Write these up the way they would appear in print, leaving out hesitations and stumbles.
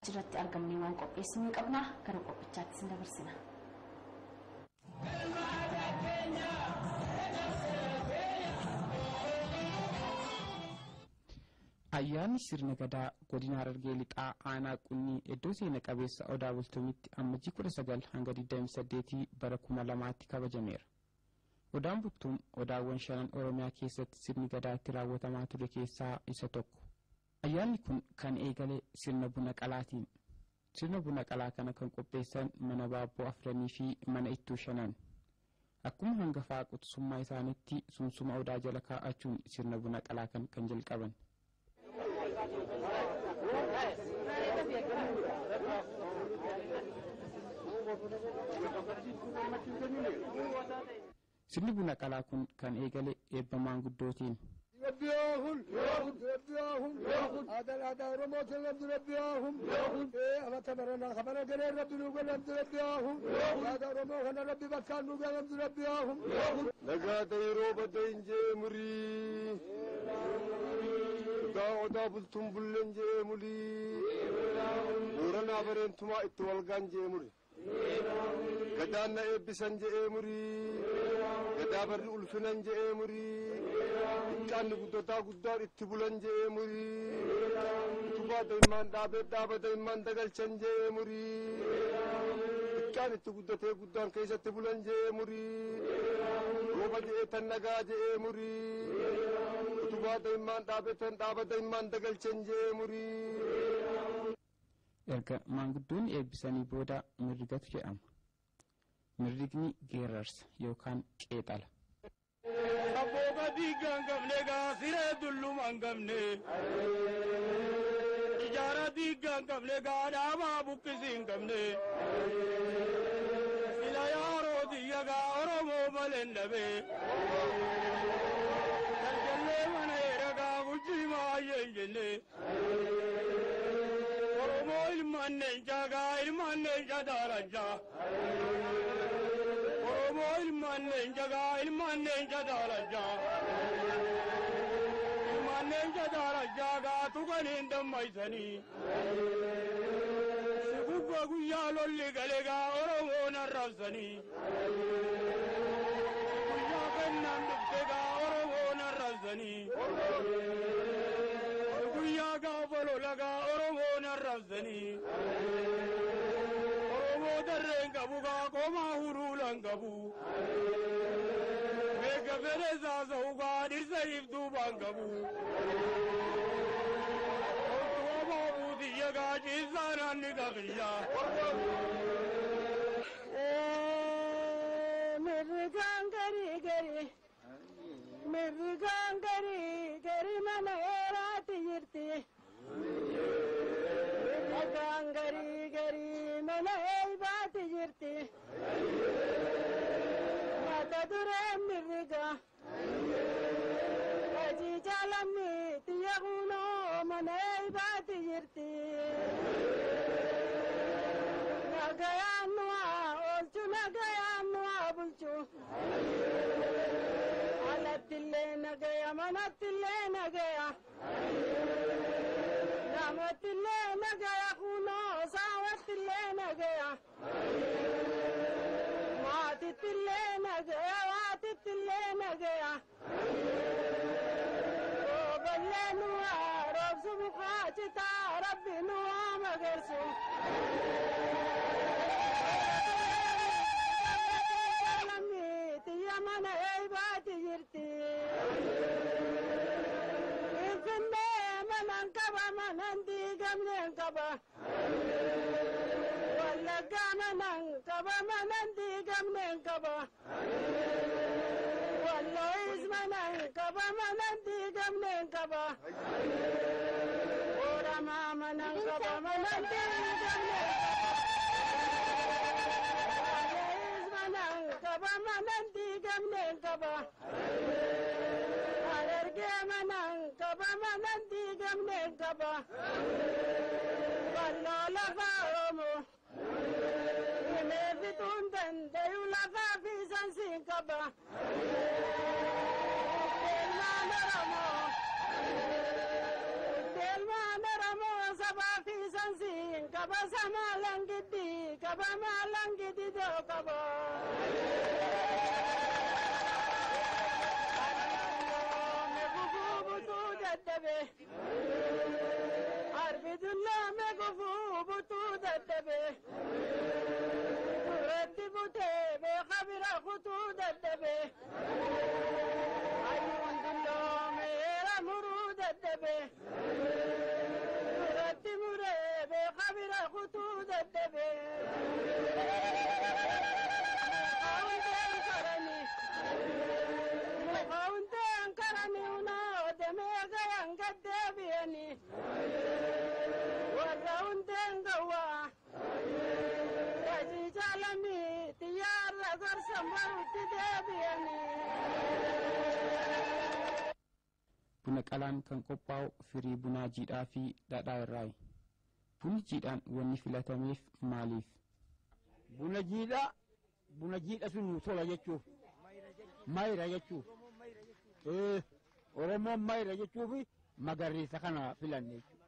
Achirratti argamnee waan qopheessinee qabna gara qophichaatti sin dabarsina. Ayyaanni sirna gadaa godina Harargee lixaa aanaa qunnii iddoo seena qabeessa Odaa Bultumitti ammajjii 19 hanga 28 bara 2000tti kabajameera. Odaan Bultum odaawwan shanan Oromiyaa keessatti sirni gadaa itti raawwatamaa ture keessaa isa tokko. Ayyaanni kun kan eegale sirna buna qalaatiin. Sirna buna qalaa kana kan qopheessan mana baabboo afranii fi mana ittuu shanan. Akkuma hangafaa quxisummaa isaaniitti sunsuma odaa jala kaa'achuun sirna buna qalaa kan kan jalqaban. Sirni buna qalaa kun kan eegale eebba maanguddootiin. ربياهم ربياهم هذا هذا رموت رب ربياهم إيه أنا تبرنا خبر قرير رب نقول رب ربياهم هذا رموت أنا ربي بكان نقول رب ربياهم نقاد يروب دين جمري دا ودا بلتم بلن جمري ورنا برنتما اتولغان جمري gadaanna eebbisan je'ee murii gadaa barri ulfinan je'ee murii xiqqaanni guddataa guddaan itti bulan je'ee murii utubaa da'immaan dhaabee dhaaba da'immaan dagalchan je'ee murii xiqqaan itti guddatee guddaan keessatti bulan je'ee murii rooba je'ee tan nagaa je'ee murii utubaa da'immaan dhaabee tan dhaaba da'immaan dagalchan je'ee murii. Erga maanguddoonni eebbisanii booda mirgatu jedhama. Mirrigni geerarsa yookaan qeexala. Abbooba diigaa hin qabne gaa siree dulluma hin qabne. Ijaara diigaa hin qabne gaa dhaabaa buqqisii hin qabne. Sila yaaroo xiyya gaa Oromoo malee hin dhabe. Jarjallee mana heera gaa gujii maayyee hin jenne. Oromoo ilmaan leencaa gaa ilmaan leencaa daalachaa. Oromoo ilmaan leenca gaa ilmaan leenca daalachaa. Ilmaan leenca daalachaa gaa tuqaniin dammaysanii. Sigubba guyyaa lolli gale gaa Oromoon arrabsanii. Guyyaa kennaan dhufte gaa Oromoon arrabsanii. Guyyaa gaafa lola gaa Oromoon arrabsanii. Oromoo darreen qabu gaa qomaa huruulan qabu. Beeka fedhe saasa'u gaa dhirsa iftuubaan qabu. Oltuwamaa buutiyya gaa ciisaa naanni qaqiyya. Mirrigaan garii garii mirrigaan garii garii mana heeraati jirti. Mirrigaan garii garii mana eeybaati jirti. Mata dureen mirrigaa. Hojii jaalamni xiyya kunoo mana eeybaati jirti. Nagayaan nuwaa oolchu nagayaan nuwaa bulchu. Alattillee nagaya manattillee nagaya. Namattillee nagaya kunoo saawattillee nagaya. Maatittillee nagaya waatittillee nagaya. Rooballee nuwaa roobsu mukaa citaa rabbi nuwaa magarsu. Mana eeybaati jirti. Finfinnee manan qaba manan diigamneen qaba. Wallaggaa manan qaba manan diigamneen qaba. Wallooyis manan qaba manan diigamneen qaba. Booramaa manan qaba manan diigamneen qaba. Wallooyis manan qaba manan diigamneen qaba. Harargee manan qaba manan diigamneen qaba. Balloo lafa Oromoo. Himee fixuun dandayu lafaa fi sansiin qaba. Ilmaan Oromoo. Ilmaan Oromoo sabaa fi sansiin qaba. Kaba sama langidi, kaba malangidi do kaba. Me gufu butu daddabe. Arbidullah me gufu butu daddabe. Duratti bute be khabira khutu daddabe. Ayyundullah me ramuru daddabe. Duratti mure be khabira khutu daddabe. Muqawunteen karani unoo demee gayan gaddeebiyani. Warra hundeen gawwaa. Gajii jaalamii xiyyaarra gorsan barutti deebiyani. Buna qalaan kan qophaa'u firii bunaa jiidhaa fi dhadhaa irraayi. Bunni jiidhaan wanni filatameef maaliif? Buna jiidhaa buna jiidha sun nu tola jechuuf. Mayra jechuuf. Oromoon mayra jechuuf magariisa kana filanne jechuudha.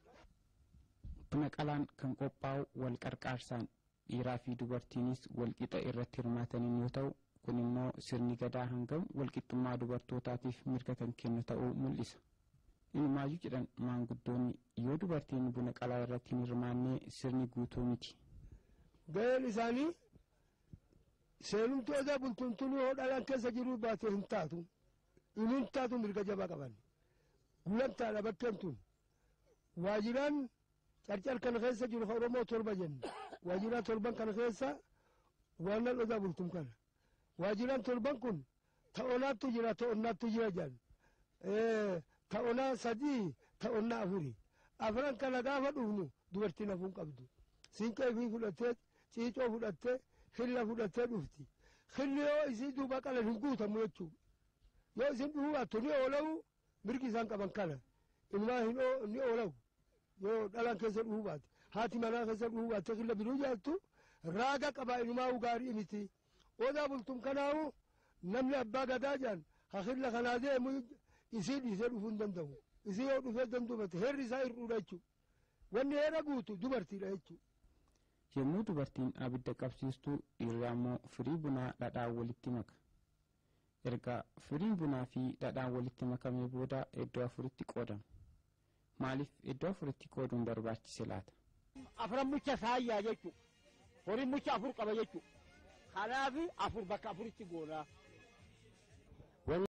Buna qalaan kan qophaa'u wal qarqaarsaan dhiiraa fi dubartiinis wal qixa irratti hirmaataniin yoo ta'u kun immoo sirni gadaa hangam walqixxummaa dubartootaatiif mirga kan kennu ta'uu mul'isa. Inumaayyuu jedhan maanguddoonni yoo dubartiin buna qalaa irratti hin hirmaanne sirni guutuu miti. Ga'een isaanii seenumti odaa bultumtuun yoo dhalaan keessa jiruu baate hin taatu. Inni taatu mirga jabaa qaban. Gulantaadha bakkeen tun. Waajiraan carcar kana keessa jiru kan Oromoo torba jenna. Waajiraan torban kana keessa waan odaa bultum kana. Waajiraan torban kun ta'onaattu jira ta'onnaattu jira jedhan. Ta'onaa sadii ta'onnaa afuri. Afran kana gaafa dhufnu dubartiin hafuun qabdu. Siinqee ofii fudhattee ciicoo fudhattee xilla fudhattee dhufti. Xilli yoo isii duuba qalan hin guutamu jechuudha. Yoo isin dhufuu baattu ni oolawu mirgi isaan qaban kana. Ilmaa ni oolawu. Yoo dhalaan keessa dhufuu baate haati manaa keessa dhufuu baatte xilla biruu jaaltu raaga qabaa ilmaa gaarii miti. Odaa bultum kanaawu namni abbaa gadaa jedhan ha xilla kanaa deemu isii dhiisee dhufuu hin danda'u. Isii yoo dhufee dandubate heerri isaa hir'uudha jechuudha. Wanni heera guutu dubartiidha jechuudha. Yommuu dubartiin abidda qabsiistu dhiirri ammoo firii bunaa dhadhaan walitti maka. Erga firiin bunaa fi dhadhaan walitti makamee booda iddoo afuritti qoodama. Maaliif iddoo afuritti qooduun barbaachise laata? Afran mucha saayyaa jechuudha. Horiin mucha afur qaba jechuudha. Kanaaf afur bakka afuritti goonaa.